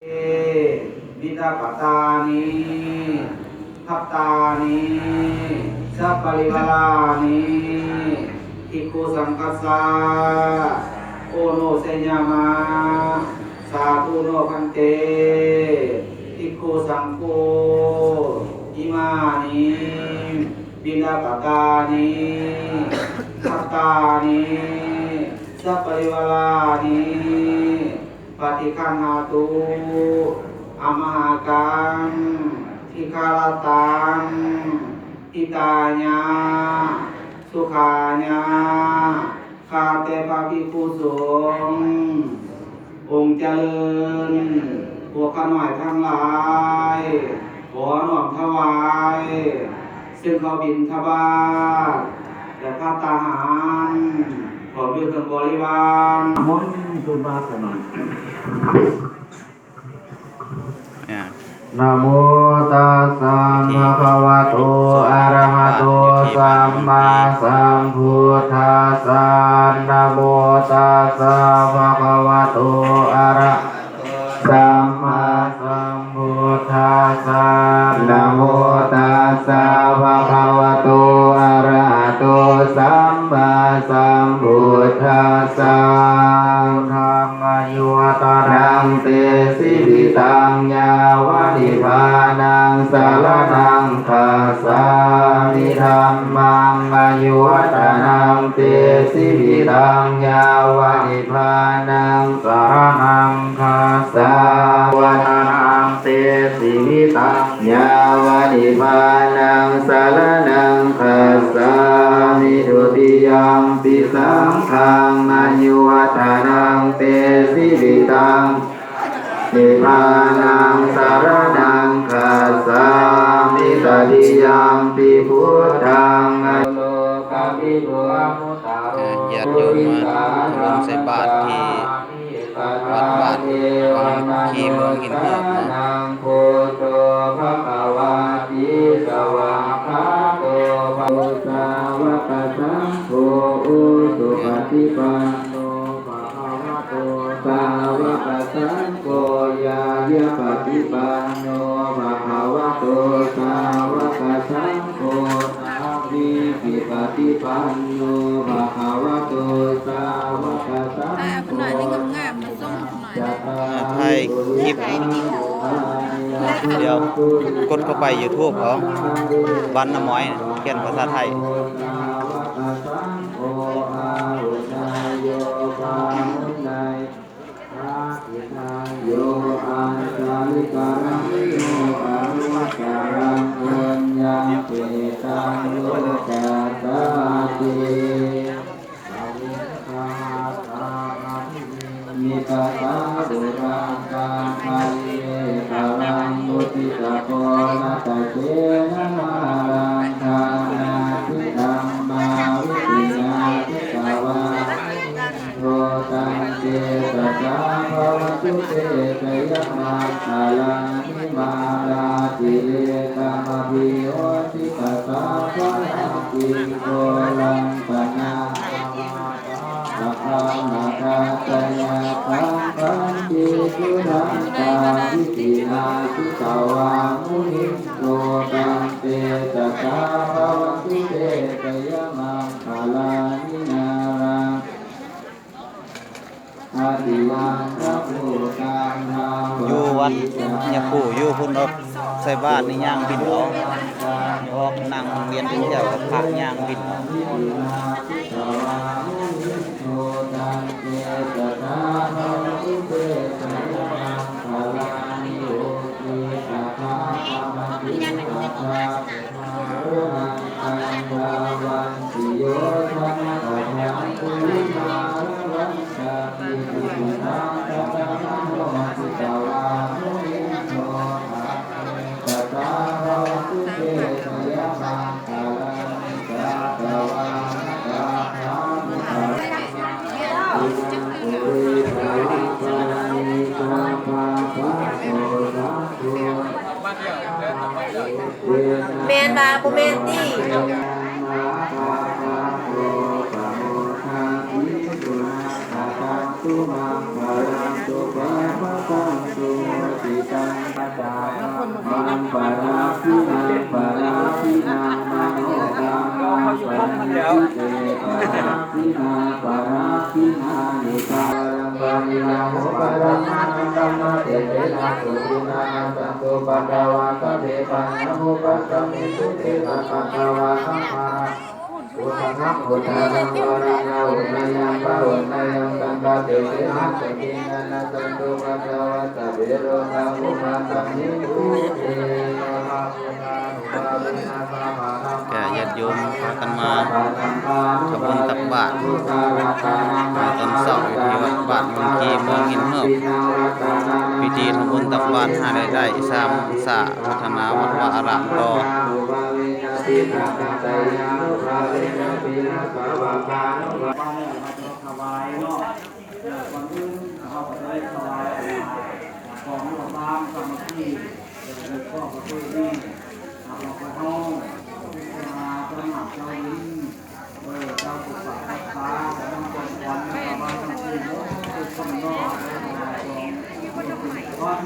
चे पिण्डपातानि भत्तानि सपरिवाराणि भिक्खुसंघस्स ओनोषयाम। साधु नो भन्ते भिक्खुसंघो इमानि पिण्डपातानि भत्तानि सपरिवाराणि पठिगृह्णातु। अम्हकं दीघ्रततां हिताय सुखाय खाद्य ພະພິກຂຸສົງ ອົງຈະເລີນ ພວກຂ້ານ້ອຍທັງຫຼາຍ ຂໍນ້ອມຖວາຍ ເຊິ່ງເຂົ້າບິນທະບາດ ແລະ ພັດຕາຫານ ພ້ອມດ້ວຍເຄື່ອງບໍລິວານ ມົນສຸນວາສະໜາ. ນະໂມຕັດສະ ພະຄະວະໂຕ ອະລະຫະໂຕ ສຳມາສຳພຸດທັດສະ ນະໂມຕັດສະ ພະຄະວະໂຕ ອະລະຫະໂຕ ສຳມາສຳພຸດທັດສະ ນະໂມຕັດສະ ພະຄະວະໂຕ ອະລະຫະໂຕ ສຳມາສຳພຸດທັດສະ ທຳມະຍຸວັດຕະນັງ ເຕ ຊີວິຕັງ ຍາວະ ນິບພານັງ ສະລະນັງ ຄັດສາມິ ທຳມັງ ອາຍຸ ວັດຕະນັງ ເຕ ຊີວິຕັງ ຍາວະ ນິບພານັງ ສະລະນັງ ຄັດສາ ວັດຕະນັງ ເຕ ຊີວິຕັງ ຍາວະ ນິບພານັງ ສະລະນັງ ຄັດສາມິ ທຸຕິຍຳປິ ສັງຄັງ ອາຍຸ ວັດຕະນັງ ເຕ ຊີວິຕັງ ນິບພານັງ ສະລະນັງ ຄັດສາມິ ຕະຕິຍຳປິ ພຸດທັງ ອາຍຸ ໂລກະວິທູ ອາ ຍາດໂຍມມາທຳບຸນໃສ່ບາດທີ່ວັດບ້ານວັງຄີ ເມືອງຫີນຫືບເນາະ ໂພໂຊ ພະຄະວາຕິ ສະຫວາຄາໂຕ ພະ ສາວະກະສັງໂຄ ອຸສຸປະຕິປັນໂນ ພະຄະວະໂຕ ສາວະກະສັງໂຄ ຍາຍະປະຕິປັນໂນ ພະຄະວະໂຕ ສາວະກະສັງໂຄ ສາ ວິທິປະຕິປັນໂນ ພະຄະວະໂຕ ສາວະກະສັງໂຄ ອາ ຖ່າຍຄລິບ ດຽວກົດເຂົ້າໄປຢູທູບເອົາ ບ້ານນ້ຳມອຍ ຂຽນພາສາໄທ ສາວະກະສັງໂຄ ອາຫຸເນຍໂຍ ພາຫຸເນຍ ພະກິດຕັງ ໂຍ ອັນຕະລິກະລັງ ໂຍ ອະນຸດຕະລັງ ປຸນຍັງ ຂະເຂຕັງ ໂລກັດສາຕິ ສະວິງຄະຫະຕາ ຄະນິມິດຕະຕາ ປຸຣາກາ ຄະລິເມຕະລັງ ມຸທິຕາໂກ ລັດຕະເສນະມາລັງ ທານາທິທຳມາ ວິຕິນາທິກະວາ ໂຕ ຕັນເຕຊະສາ ພະວັນຕຸ ເຕ ຊະຍະມັງຄະລານິ ມາລາຕິເລກະມະພິໂຫສິກະສາ ພະລາກິງ ໂຄລັມປະນາ ພະຄາມະຄາຕະຍາຄັງ ຂັນຕິສຸທັນຕາ ວິຕິນາທິກະວາ ມຸນິ ໂຕ ຕັນເຕຊະສາ ພະວັນຕຸ ເຕ ຊະຍະມັງຄະລານິ ນາລັງ ອະຕິວັນທະພູຕັງ ທາວະ ຢູ່ວັດຍາຄູ ຢູ່ພຸ້ນເນາະ ໃສ່ບາດນີ້ຍ່າງບິນເອົາ ອອກນັ່ງວຽນເປັນແຖວກັບພະຍ່າງບິນເອົາ ໂຕ ຕັນເຕຊະສາ ພະວັນຕຸ ເຕ ຊະຍະມັງຄະລານິ ໂອ ເຕ ສະຖາ ພະວັນຕຸ ສະຖາ ໂອ ນັນຕັງ ທາວັນຕິໂຍ ທະນະກະຖາ ປຸລິມາລະວັນຕາ ອິຕິປິສັງ ກະຕະມະໂນ ຈິດຕະວາ ມຸນິນໂທ ສາເມ ສະຖາ ພະວັນຕຸ ເຕ ຊະຍະມັງຄະລານິ ກາຕະວານະກາຖາ ພຸດທະ ແມ່ນວ່າບໍ່ແມ່ນຕິ? มังปะรักขิณังปะรักขิณังมโนกรรมังปะรักขิเตปะรักขิณาปะรักขิณานิกายังปะริยังอุปะรัมมะนังธัมมะเตเสนะสุขินานันตังสุปัตตวาสัพเพปัญญามุปัสสมิตุเตนะปัตตวาสัมมา ກະຍາດໂຍມພາກັນມາທຳບຸນຕັກບາດ ໃນຕອນເຊົ້າຢູ່ທີ່ວັດບ້ານເມືອງຄີ ເມືອງຫີນເຫີບ. ພິທີທຳບຸນຕັກບາດຫາລາຍໄດ້ສ້າງສາພັດທະນາວັດວາອາຣາມຕໍ່. ຖວາຍເນາະ ເອີ ກ່ອນອື່ນເຮົາກໍໄດ້ຖວາຍ ອ່າ ຂອງຮ່ວມທານສາມັກຄີ ເອີ ໃນຄອບປະເພນີ ອ່າ ຂອງພວກເຮົາ ເປັນຜູ້ມາຕ້ອນຮັບເຈົ້າດິນ ເອີ ເຈົ້າປົກປັກຮັກສາ ກຳລັງປ້ອງກັນ ຊາວບ້ານທັງສີ່ໝູ່ທຸກຄົນເນາະ ເອີ ຂອງ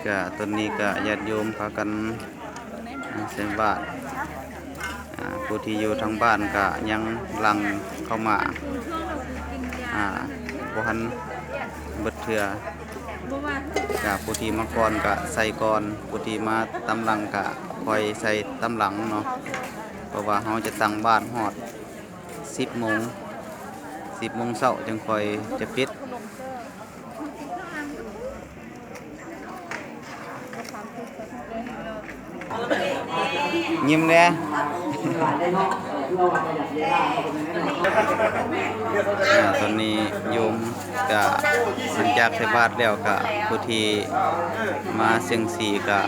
ກະຕອນນີ້ກະຍາດໂຍມພາກັນໃສ່ບາດ ອ່າ ຜູ້ທີ່ຢູ່ທາງບ້ານກະຍັງຫຼັ່ງເຂົ້າມາ ອ່າ ບໍ່ທັນເບິດເທື່ອ ກະຜູ້ທີ່ມາກ່ອນກະໃສ່ກ່ອນ ຜູ້ທີ່ມາຕາມຫຼັງກະຄ່ອຍໃສ່ຕາມຫຼັງເນາະ ເພາະວ່າເຮົາຈະຕັ້ງບາດຮອດ ສິບໂມງ ສິບໂມງເຊົ້າຈຶ່ງຄ່ອຍຈະປິດ. ຍິ້ມແດ່. ອາ ຕອນນີ້ໂຍມກະຫຼັງຈາກໃສ່ບາດແລ້ວ ກະຜູ້ທີ່ມາສ່ຽງຊີກະ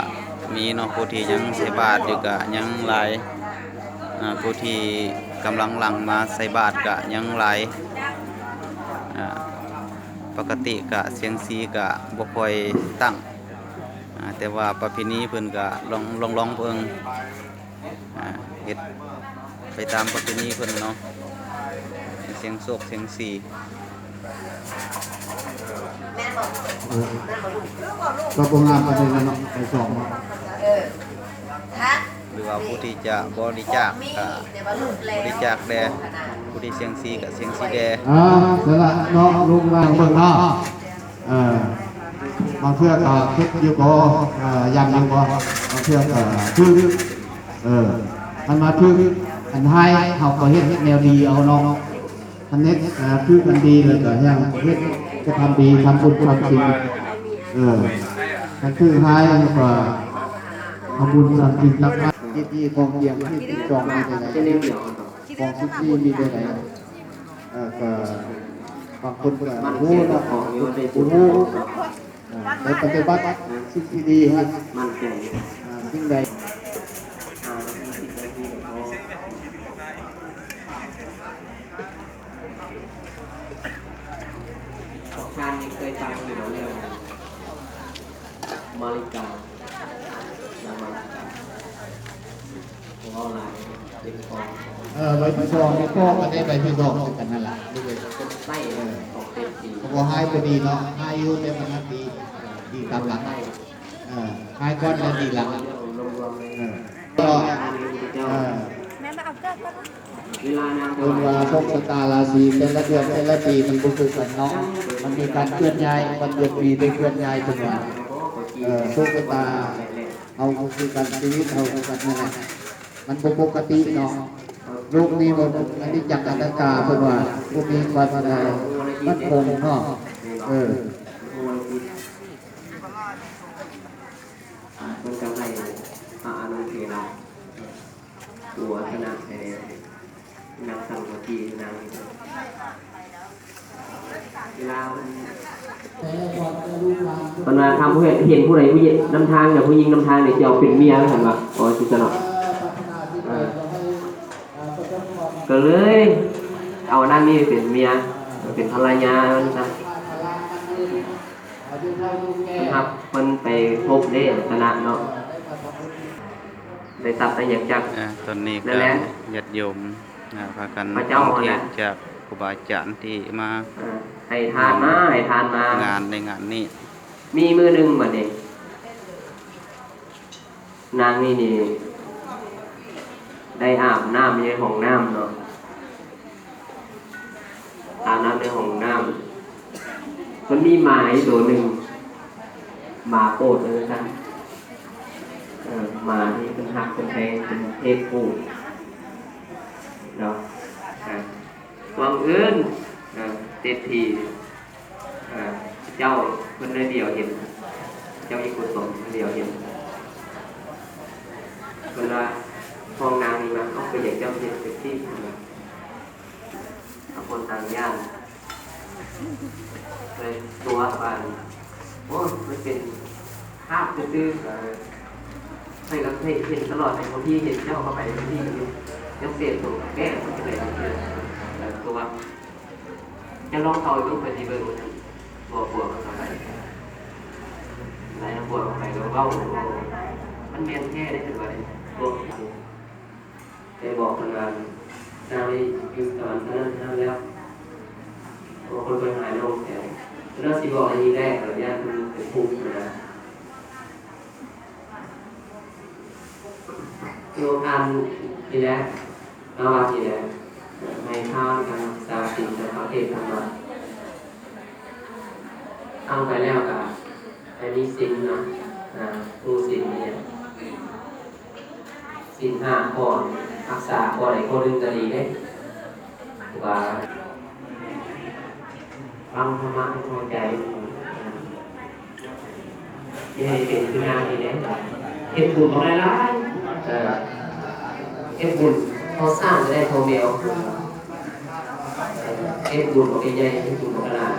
ມີເນາະ ຜູ້ທີ່ຍັງໃສ່ບາດຢູ່ກະຍັງຫຼາຍ. ອາ ຜູ້ທີ່ກຳລັງຫຼັ່ງມາໃສ່ບາດກະຍັງຫຼາຍ ອາ ປົກກະຕິກະສ່ຽງຊີກະບໍ່ຄ່ອຍຕັ້ງ ອາ ແຕ່ວ່າປະເພນີເພິ່ນກະລອງ ລອງ ລອງເບິ່ງ ອາ ເຮັດໄປຕາມປະເພນີເພິ່ນເນາະ ສ່ຽງໂຊກສ່ຽງຊີ. ເອີ ກໍບໍ່ງາມປານໃດລະເນາະ ໃບສອງເນາະ ຫຼືວ່າຜູ້ທີ່ຈະບໍລິຈາກກະບໍລິຈາກແດ່ ຜູ້ທີ່ສ່ຽງຊີກະສ່ຽງຊີແດ່. ເອີ ຊັ້ນລະເນາະ ລູກຫຼານເບິ່ງເນາະ ເອີ ບາງເທື່ອກະເຮັດຢູ່ບໍ່ ເອີ ຢ້ານຢູ່ບໍ່ ບາງເທື່ອກະຖືກ ເອີ ຄັນວ່າຖືກອັນຮ້າຍ ເຮົາກໍເຮັດແນວດີເອົາເນາະ. ອັນເຮັດ ເອີ ຄືອັນດີແລ້ວກໍຍັງເຮັດກະທຳດີ ທຳບຸນທຳສິນ ເອີ ຄັນຖືກຮ້າຍແລ້ວກໍທຳບຸນທຳສິນ ຕັກບາດ. ພິທີຂອງທ່ຽງທີສິບສອງມີແນວໃດ? ຂອງສິບສີ່ມີແນວໃດ? ເອີ ກໍບາງຄົນກໍຮູ້ເນາະ ບາງຄົນບໍ່ຮູ້. ໄປປະຕິບັດສິ່ງທີ່ດີຮະ ມັນໃຈ ສິ່ງໃດ ທ່ານນີ້ເຄີຍໄປຢູ່ແລ້ວ ມາລິກາ ນາງມາລິກາ. ເອີ ໃບທີສອງນີ້ພໍ່ກໍໄດ້ໃບທີສອງຄືກັນຫັ້ນລະ ເອີ ກໍບໍ່ຮ້າຍບໍ່ດີເນາະ ຮ້າຍຢູ່ແຕ່ມັນຮັກດີ ດີຕາມຫຼັງ ເອີ ຮ້າຍກ່ອນແລ້ວດີຫຼັງ ເອີ ກໍ ເອີ ເພິ່ນວ່າໂຊກຊະຕາລາສີແຕ່ລະເດືອນແຕ່ລະປີມັນບໍ່ຄືກັນເນາະ ມັນມີການເຄື່ອນຍ້າຍ ວັນເດືອນປີໄດ້ເຄື່ອນຍ້າຍ ເພິ່ນວ່າ ເອີ ໂຊກຊະຕາ ເຮົາຄືກັນ ຊີວິດເຮົາຄືກັນນັ້ນແຫຼະ ມັນບໍ່ປົກກະຕິເນາະ ໂລກນີ້ມັນອະນິດຈັງອະນັດຕາ ເພິ່ນວ່າ ບໍ່ມີຄວາມໝັ້ນຄົງເນາະ ເອີ ເພິ່ນກໍໃຫ້ພະອານຸເຖລະ ຜູ້ອາສະນະໃຫ້ນັ່ງສັງມາຄີນາງ ເວລາເພິ່ນ ເພິ່ນວ່າຖ້າຜູ້ເຫັນຜູ້ໃດຜູ້ຍິງນຳທາງ ແລະ ຜູ້ຍິງນຳທາງນີ້ ຈະເອົາເປັນເມຍ ເພິ່ນວ່າ ໂອ້ ຊິຊັ້ນເນາະ ເອີ ກໍເລີຍເອົານາງນີ້ເປັນເມຍ ເປັນພັນລະຍາ ວ່າຊັ້ນ ເພິ່ນຮັບ ເພິ່ນໄປພົບເດ້ ຊະນະເນາະ ໄດ້ຊັບໄດ້ຫຍັງຈາກ ອ່າ ຕອນນີ້ກໍ ນັ້ນແຫຼະ ຍາດໂຍມ ອ່າ ພາກັນຟັງເທດຈາກຄູບາອາຈານທີ່ມາ ເອີ ໃຫ້ທານມາ ໃຫ້ທານມາ ງານໃນງານນີ້ ມີມື້ໜຶ່ງບັດນີ້ ນາງນີ້ນີ້ ໄດ້ອາບນ້ຳຢູ່ໃນຫ້ອງນ້ຳເນາະ ອາບນ້ຳໃນຫ້ອງນ້ຳ ມັນມີໝາຢູ່ໂຕໜຶ່ງ ໝາໂປດວ່າຊັ້ນ ເອີ ໝາທີ່ເພິ່ນຮັກເພິ່ນແພງ ເປັນເພດຜູ້ເນາະ ອ່າ ບັງເອີນ ເອີ ເສດຖີ ເອີ ເຈົ້າເພິ່ນໄດ້ຫຼຽວເຫັນ ເຈົ້າອີກຜູ້ສົງເພິ່ນຫຼຽວເຫັນ ເພິ່ນວ່າ ຫ້ອງນາງນີ້ມາ ເອົາ ກໍຢາກເຈົ້າເຮັດເຊັກຊີ ເພິ່ນວ່າ ຕ່າງຄົນຕ່າງຢ້ານ ເລີຍຕົວະວ່າ ໂອ້ຍ ມັນເປັນພາບຊື່ໆ ເອີ ຂ້ອຍກໍເຄີຍເຫັນຕະຫຼອດໃນ ບາງທີເຫັນເຈົ້າເຂົ້າໄປ ບາງທີຍັງເສບຕົວແກ້ ມັນກໍເລີຍຕົວະ ເຈົ້າລອງເຂົ້າໄປເບິ່ງ ເພິ່ນຊິເບິ່ງ ຕົວະເຂົ້າໄປ ແລ້ວຕົວະເຂົ້າໄປ ແລ້ວເວົ້າ ເວົ້າ ມັນແມ່ນແທ້ເດ້ ເພິ່ນວ່າເດ້ ຕົວະ ໄດ້ບອກເພິ່ນວ່າ ນາງໄດ້ຢູ່ສະຫວັນເທົ່ານັ້ນເທົ່ານັ້ນແລ້ວ ບາງຄົນເພິ່ນຫາຍໂລກແທ້ ເພິ່ນວ່າຊິບອກອັນນີ້ແຫຼະ ກໍຢ້ານເພິ່ນເປັນທຸກນະ ໂຍມທ່ານນີ້ແຫຼະ ມາວັດນີ້ແຫຼະ ໃຫ້ທານ ການຮັກສາສິນ ການຟັງເທດນຳວັດ ຟັງໄປແລ້ວກໍໃຫ້ມີສິນເນາະ ອ່າ ຮູ້ສິນນີ້ ສິນຫ້າຂໍ້ ຮັກສາຂໍ້ໃດຂໍ້ໜຶ່ງກໍດີເດ້ ວ່າ ຟັງທຳມະໃຫ້ເຂົ້າໃຈ ຢ່າໃຫ້ເປັນຄືນາງນີ້ແຫຼະ ເຮັດບຸນອອກຫຼາຍໆ ເອີ ເຮັດບຸນພໍສ້າງກໍໄດ້ພໍແມວ ເຮັດບຸນອອກໃຫຍ່ໆ ເຮັດບຸນອອກຫຼາຍ